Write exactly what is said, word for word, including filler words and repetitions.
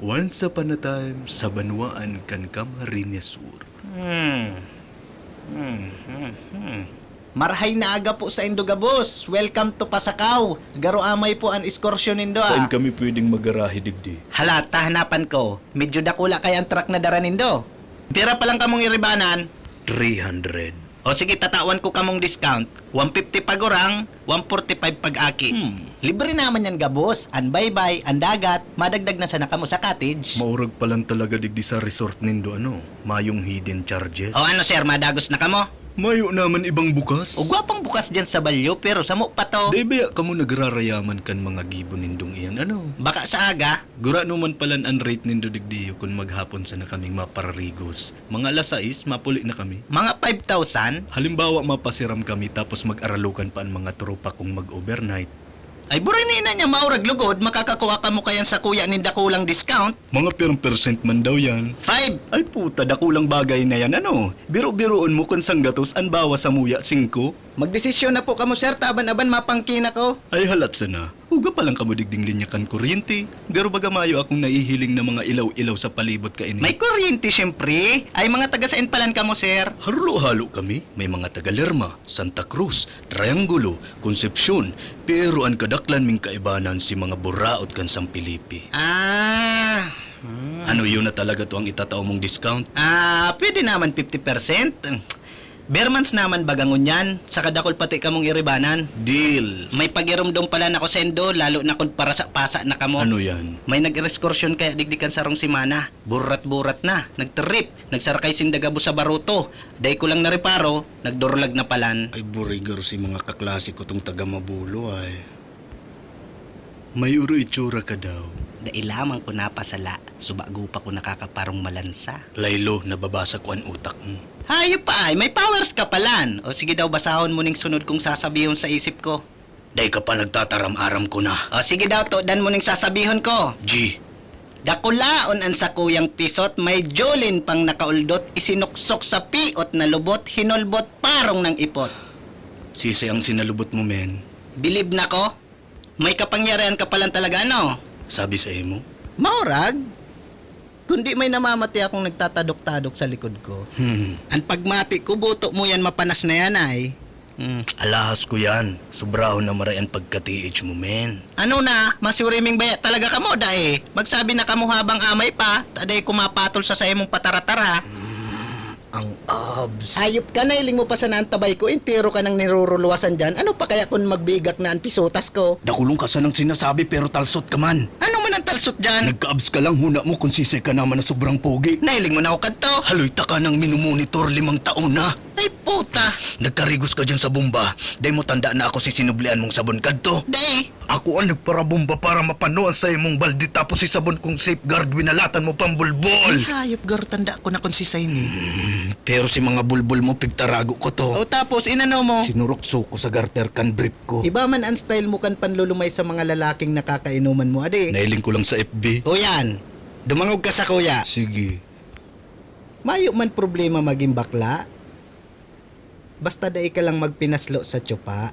Once upon a time, sa banwaan kan Camarines Sur. Hmm. Hmm, hmm, hmm. Marahay na aga po saindo gabos. Welcome to Pasakaw. Garo amay po an ekskursyon nindo, Saan ah. kami pwedeng magarahe digdi? Hala, ta hanapan ko. Medyo dakula kaya an truck na dara nindo. Pira pa lang kamong iribanan? Three hundred. O sige, tatawan ko kamong discount. One fifty pag-urang, one forty-five pag-aki. Hmm. Libre naman yan gabos. An baybay, an dagat, madagdag na sana kamo sa cottage. Maurag pa lang talaga digdi sa resort nindo, ano? Mayong hidden charges. O ano, sir, madagos na kamo? Mayo naman ibang bukas. O gwapang bukas dyan sa balyo, pero samo pa to. Dai baya kamo nagrarayaman kan mga gibo nindong iyan, ano? Baka sa aga. Gurano man palan an rate nindo digdi kun maghapon sana kaming mapararigos. Mga alas sais, mapuli na kami. Mga five thousand? Halimbawa, mapasiram kami tapos mag-aralukan pa an mga tropa kong mag-overnight. Ay, buray na ina niya, maurag lugod, makakakua kamo kayan sa kuya nin dakulang discount. Mga pirang percent man daw yan. Five! Ay puta, dakulang bagay na yan, ano? Biro-biroon mo kun sanggatos an bawas sa muya, singko? Magdesisyon na po kamo, sir, taban aban mapangki na ko. Ay, halat sana. Huga pa lang kamo digding linya kan kuryente. Garo baga mayo akong nahihiling na mga ilaw-ilaw sa palibot kaini. May kuryente, siyempre. Ay, mga taga sain palan kamo, sir? Harulo-halo kami. May mga taga Lerma, Santa Cruz, Triangulo, Concepcion. Pero an kadaklan ming kaibanan si mga buraot kan San Felipe. Ah, hmm. Ano yun na talaga to ang itatao mong discount? Ah, pwede naman fifty percent. Bermans naman baga ngunyan, saka dakul pati kamong iribanan. Deal. May pagiromdom palan ako saindo, lalo na kun parasa-pasa na kamo. Ano yan? May nag-ereskursyon kaya digdi kan sarong semana. Burat-burat na, nagtrip, nagsarakay sinda gabos sa baruto. Dai ko lang nareparo, nagdurlag na palan. Ay, buray garo si mga kaklase ko tong taga Mabulo, ay. May uro itsura ka daw. Dai lamang ko napasala, subago pa ko nakakaparong malansa. Laylo, nababasa ko an utak mo. Hayop pa ay, may powers ka palan. O sige daw, basahon mo ning sunod kong sasabihon sa isip ko. Dai ka pa nagtataram-aram ko na. O sige daw, tudan mo ning sasabihon ko. G. Dakulaon an sakuyang pisot, may julin pang nakauldot, isinuksok sa piot na lubot, hinulbot, parong nang ipot. Sisay ang sinalubot mo, men? Bilib na ko. May kapangyarihan ka palan talaga, ano? Sabi sa imo? Maurag. Kundi may namamati akong nagtatadok-tadok sa likod ko. Hmm. An pagmati ko, buto mo yan, mapanas na yan, ay. Hmm. Alahas ko yan. Sobrahon na maray an pagka-T H mo, men. Ano na, masiwriming baya talaga kamo, dai. Magsabi na kamo habang amay pa, ta dai ko mapatol sa saimong patara-tara. Hmm. Ang abs. Ayop ka, nailing mo pa sana an tabay ko, entero ka nang niruruluwasan diyan. Ano pa kaya kun magbigak na an pisotas ko? Dakulong ka sanang sinasabi, pero talsot ka man. Ano man ang talsot diyan? Nagka-abs ka lang, huna mo kung sisay ka naman na sobrang pogi. Nailing mo na ako kadto. Haloy ta ka nang minumonitor, limang taon na. Ay, puta! Nagkarigos ka diyan sa bomba. Dai mo tanda na ako si sinublian mong sabon kadto? Dai. Ako ang nagparabomba para mapano an saimong balde, tapos si sabon kong safeguard, winalatan mo pang bulbol. Ay, hayop, garo tanda ko na kun sisay ni. Hmm, pero si mga bulbol mo, pigtarago ko to. O, tapos, inano mo? Sinuruksok ko sa garter kan brief ko. Iba man ang style mo kan panlulumay sa mga lalaking nakakainuman mo, adi. Nailing ko lang sa F B. O yan, dumangog ka sa kuya. Sige. Mayo man problema magin bakla. Basta dai ka lang magpinaslo sa tsupa.